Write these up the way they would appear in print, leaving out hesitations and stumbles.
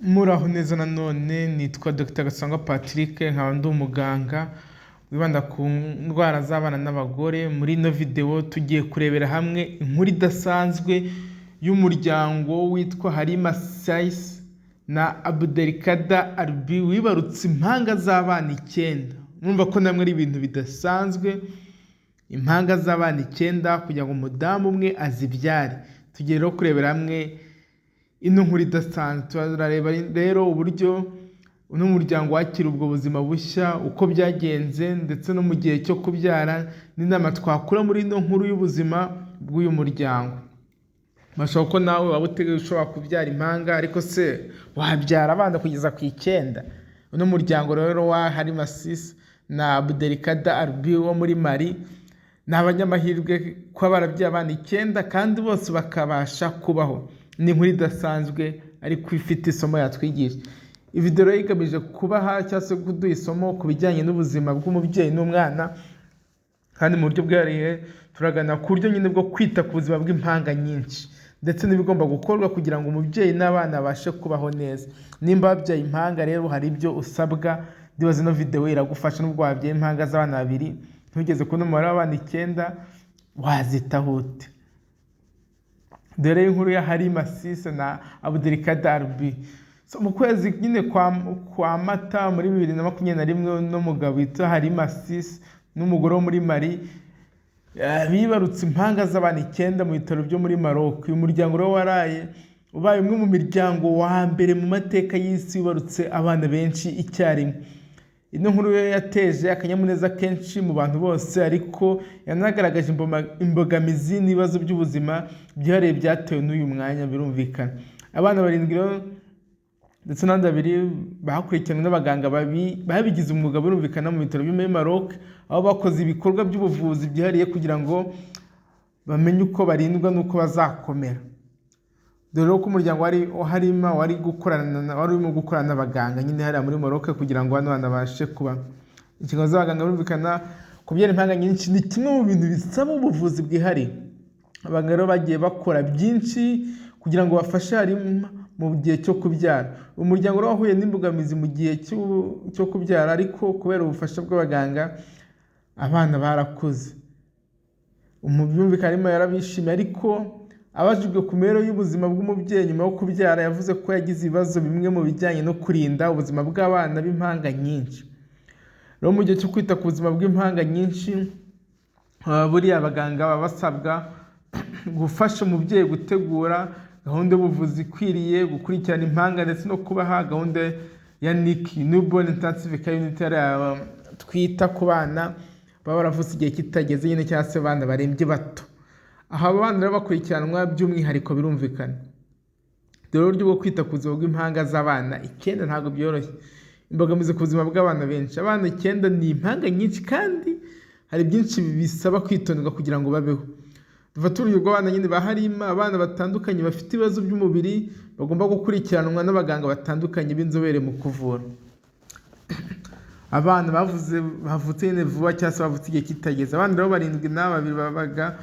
Muraho neza nanone, nitwa Dr Gasangwa Patrick, nkaba ndi umuganga wibanda ku ndwara z'abana n'abagore. Muri ino video tugiye kurebera hamwe inkuru idasanzwe y'umuryango witwa Halima Cisse na Abdelkader Arbi wibarutse impanga z'abana 9. Murumva ko namwe ari ibintu bidasanzwe, impanga z'abana 9 kugira ngo umudamu umwe azibyare. Tugiye rero kurebera hamwe ino nkuru idasanzwe. Turareba rero uburyo uno muryango wakira ubwo buzima bushya, uko byagenze ndetse no mu gihe cyo kubyara, n'inama twakura muri ino nkuru y'ubuzima bw'uyu muryango. Birashoboka ko nawe waba ushobora kubyara impanga, ariko se wabyara abana kugeza ku 9? Uno muryango rero wa Halima Cisse na Abdelkader Arbi wo muri Mali ni abanyamahirwe kuba barabyaye abana 9 kandi bose bakabasha kubaho. Ni inkuru idasanzwe ariko ifite isomo yatwigisha. Iyi video rero igamije kubaha cyangwa se kuduha isomo ku bijyanye n'ubuzima bw'umubyeyi n'umwana, kandi mu buryo bwihariye turagana ku buryo nyine bwo kwita ku buzima bw'impanga nyinshi ndetse n'ibigomba gukorwa kugira ngo umubyeyi n'abana babashe kubaho neza. Nimba wabyaye impanga rero hari ibyo usabwa, ndibaza ino video iragufasha. Nubwo wabyaye impanga z'abana babiri ntugeze kubona umubare w'abana 9, wazitaho ute? Dore inkuru ya Halima Cisse na Abdelkader Arbi. So, mu kwezi nyine kwa Mata muri 2021, n'umugabo witwa Halima Cisse n'umugore wo muri Mali bibarutse impanga z'abana 9 mu bitaro byo muri Maroc. Uyu muryango rero waraye ubaye umwe mu miryango wa mbere mu mateka y'isi wibarutse abana benshi icyarimwe. Ino nkuru yo yateje akanyamuneza kenshi mu bantu bose, ariko yanagaragaje imbogamizi n'ibibazo by'ubuzima byihariye byatewe n'uyu mwanya, birumvikana. Abana 7 rero ndetse n'abandi babiri bakurikiranwe n'abaganga babigize umwuga, birumvikana, mu bitaro byo muri Maroc, aho bakoze ibikorwa by'ubuvuzi byihariye kugira ngo bamenye uko barindwa n'uko bazakomera. Dore ko umuryango wari Halima wari gukorana, wari urimo gukorana n'abaganga nyine hariya muri Maroc kugira ngo bano bana babashe kuba. Inshingano z'abaganga, birumvikana, kubyara impanga nyinshi ni kimwe mu bintu bisaba ubuvuzi bwihariye. Abaganga rero bagiye bakora byinshi kugira ngo bafashe Halima mu gihe cyo kubyara. Umuryango rero wahuye n'imbogamizi mu gihe cyo kubyara, ariko kubera ubufasha bw'abaganga abana barakuze. Birumvikana Halima yarabishimiye, ariko abajijwe ku mibereho y'ubuzima bw'umubyeyi nyuma yo kubyara, yavuze ko yagize ibibazo bimwe mu bijyanye no kurinda ubuzima bw'abana b'impanga nyinshi. Rero mu gihe cyo kwita ku buzima bw'impanga nyinshi, buriya abaganga baba basabwa gufasha umubyeyi gutegura gahunda y'ubuvuzi ikwiriye, gukurikirana impanga ndetse no kubaha gahunda ya NICU, Newborn Intensive Care Unit, twita ku bana baba baravutse igihe kitageze nyine, cyangwa se abana barembye bato. Aha aba bana rero bakurikiranwa by'umwihariko, birumvikana. Dore uburyo bwo kwita ku buzima bw'impanga z'abana 9 ntabwo byoroshye. Imbogamizi ku buzima bw'abana benshi. Abana 9 ni impanga nyinshi kandi hari byinshi bisaba kwitonderwa kugira ngo babeho. Dufate urugero rw'abana nyine ba Halima, abana batandukanye bafite ibibazo by'umubiri bagomba gukurikiranwa n'abaganga batandukanye b'inzobere mu kuvura. Abana bavuze bavutse nyine vuba cyangwa se bavutse igihe kitageze. Abana rero 7 na babiri babaga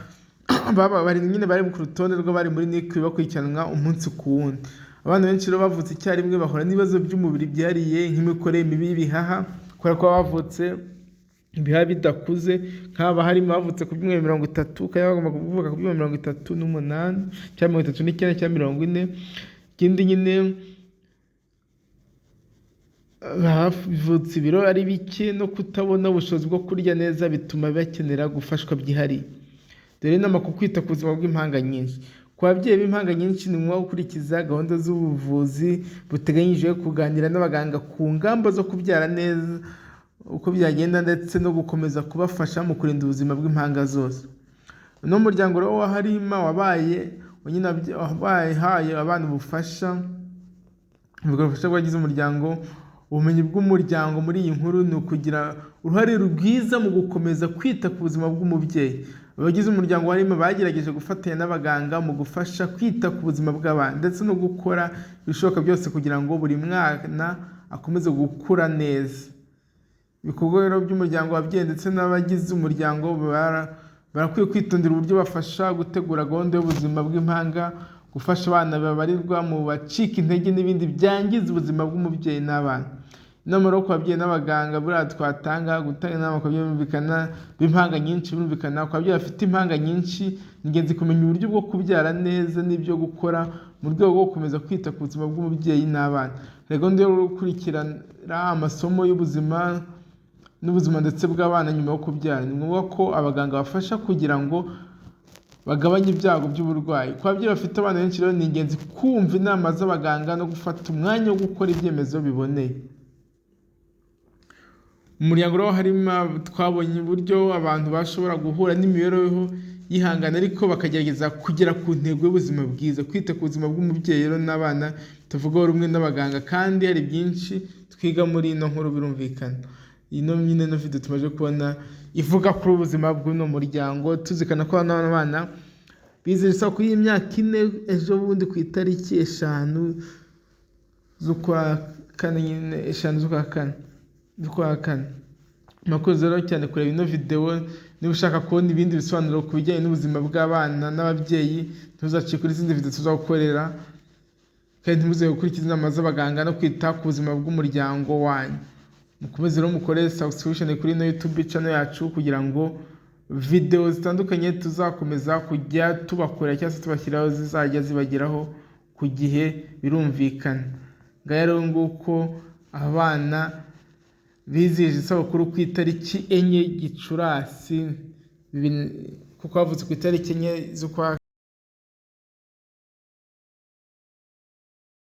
baba 7 nyine bari ku rutonde rw'abari muri NICU bakurikiranwa umunsi ku wundi. Abana benshi rero bavutse icyarimwe bahura n'ibibazo by'umubiri byihariye nk'imikorere mibi y'ibihaha, kubera ko bavutse ibihaha bidakuze. Nk'aba harimo bavutse ku byumweru 30 kandi bagomba kuvuka ku byumweru 38 cyangwa 39 cyangwa 40. Ikindi nyine, bavutse ibiro ari bike no kutabona ubushobozi bwo kurya neza bituma bakenera gufashwa byihariye. Dore inama ku kwita ku buzima bw'impanga nyinshi. Ku babyeyi b'impanga nyinshi, ni ngombwa gukurikiza gahunda z'ubuvuzi buteganyijwe, kuganira n'abaganga ku ngamba zo kubyara neza uko byagenda, ndetse no gukomeza kubafasha mu kurinda ubuzima bw'impanga zose. Uno muryango rero wa Halima wabaye nyine wahaye abana ubufasha, ubufasha bw'abagize umuryango. Ubumenyi bw'umuryango muri iyi nkuru ni ukugira uruhare rwiza mu gukomeza kwita ku buzima bw'umubyeyi. Abagize umuryango wa Halima bagerageje gufatanya n'abaganga mu gufasha kwita ku buzima bw'abana ndetse no gukora ibishoboka byose kugira ngo buri mwana akomeze gukura neza. Ibikorwa rero by'umuryango, w'ababyeyi ndetse n'abagize umuryango barakwiye kwitondera uburyo bafasha gutegura gahunda y'ubuzima bw'impanga. Gufasha abana babarirwa mu bacika intege n'ibindi byangiza ubuzima bw'umubyeyi n'abana. Inama rero ku babyeyi n'abaganga buriya twatanga, gutanga inama ku babyeyi birumvikana b'impanga nyinshi birumvikana, ku babyeyi bafite impanga nyinshi ni ingenzi kumenya uburyo bwo kubyara neza n'ibyo gukora mu rwego rwo gukomeza kwita ku buzima bw'umubyeyi n'abana. Hari gahunda yo gukurikirana amasomo y'ubuzima n'ubuzima ndetse bw'abana nyuma yo kubyara. Ni ngombwa ko abaganga bafasha kugira ngo bagabanye ibyago by'uburwayi. Ku babyeyi bafite abana benshi rero ni ingenzi kumva inama z'abaganga no gufata umwanya wo gukora ibyemezo biboneye. Mu muryango rero harimo twabonye uburyo abantu bashobora guhura n'imibereho yihangana ariko bakagerageza kugera ku ntego y'ubuzima bwiza. Kwita ku buzima bw'umubyeyi rero n'abana bitavugwaho rumwe n'abaganga, kandi hari byinshi twiga muri ino nkuru birumvikana. Ino nyine ino video tumaze kubona ivuga kuri ubuzima bw'uno muryango, tuzirikana ko bano bana bizihije isabukuru y'imyaka 4 ejo bundi ku itariki 5 z'ukwa kane nyine, 5 z'ukwa kane, z'ukwa kane. Murakoze rero cyane kureba ino video. Niba ushaka kubona ibindi bisobanuro ku bijyanye n'ubuzima bw'abana n'ababyeyi, ntuzacike kuri izindi video tuzagukorera, kandi ntimuze gukurikiza inama z'abaganga no kwita ku buzima bw'umuryango wanyu. Mukomeze rero mukore subscription kuri ino YouTube channel yacu kugira ngo video zitandukanye tuzakomeza kujya tubakorera cyangwa se tubashyiraho zizajya zibageraho ku gihe birumvikana. Ngaya rero nguko abana bizihije isabukuru ku itariki 4 Gicurasi, kuko bavutse ku itariki 4 z'ukwa